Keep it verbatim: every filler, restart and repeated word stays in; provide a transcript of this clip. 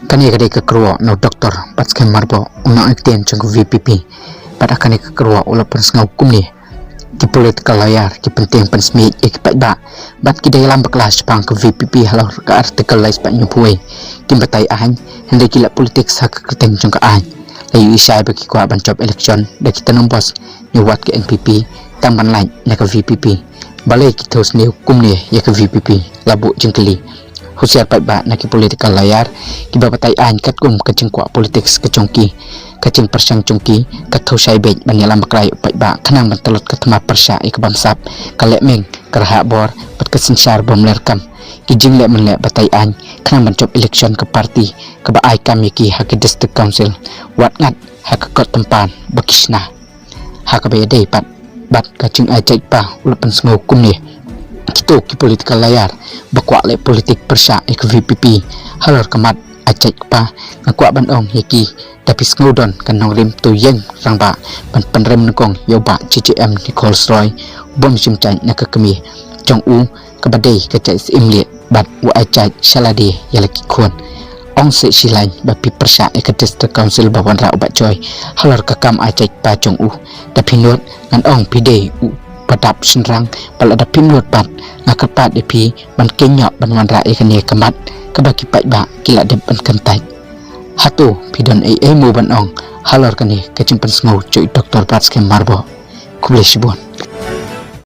Kane ka dei ka kyrwoh na u Doktor Batskhem Myrboh, u nongïalam jong ka V P P. Bad ha kane ka kyrwoh u la pynsngew kumne: ki political lawyer ki pyntieng pynsmiej ïa ki paidbah bad ki dei lam bakla shaphang ka V P P halor ka Article lai spah hynñiewphew wei. Kim batai aiñ, hynrei ki leh politics ha ka kyrteng jong ka aiñ. La ïohi shai ba ki kwah ban jop election da ki tnum bos ne wat ka N P P tang ban lait na ka V P P. Balei ki thew sniew kumne ïa ka V P P? La buh jingkylli. Husiar paidbah na ki political lawyer kiba batai aiñ katkum ka jingkwah politics ka jong ki, ka jingpyrshang jong ki ka thew shai beit ban ïalam bakla ïa u paidbah khnang ban tlot ka thma pyrshah ïa ka bamsap, ka lehmeng, ka rhah bor bad ka synshar bym leh kam. Ki jingleh mynleh batai aiñ khnang ban jop election ka party kaba ai kam ïa ki ha ki District Council, wat ngat ha ka kot tympan ba ki shna. Ha kaba ïadei pat bad ka jingai jait kpa, u la pynsngew kumne: kito ki political lawyer ba kwah leh politik pyrshah ïa ka V P P halor ka mat ai jait kpa, nga kwah ban ong ïa ki, da phi sngew don ka nongrim, to ïeng rangbah ban pynrem nyngkong ïa u Bah J J M Nichols Roy, u bym shim jait na ka kmie jong u kaba dei ka jait Syiemlieh bad u ai jait sha lade ïa la ki khun. Ong seh shilaiñ ba phi pyrshah ïa ka District Council ba wanrah u Bah Joy halor ka kam ai jait kpa jong u. Da phi nud, ngan ong phi dei u ba dap shynrang, ba lada phim nud pat, nga kyrpad ïa phi ban kynnoh ban wanrah ïa kane ka mat kaba ki paidbah ki la dep ban kyntait. Hato phi don ei ei mo ban ong halor kane ka jingpynsngew jong u Doktor Batskhem Myrboh? Khublei shibun.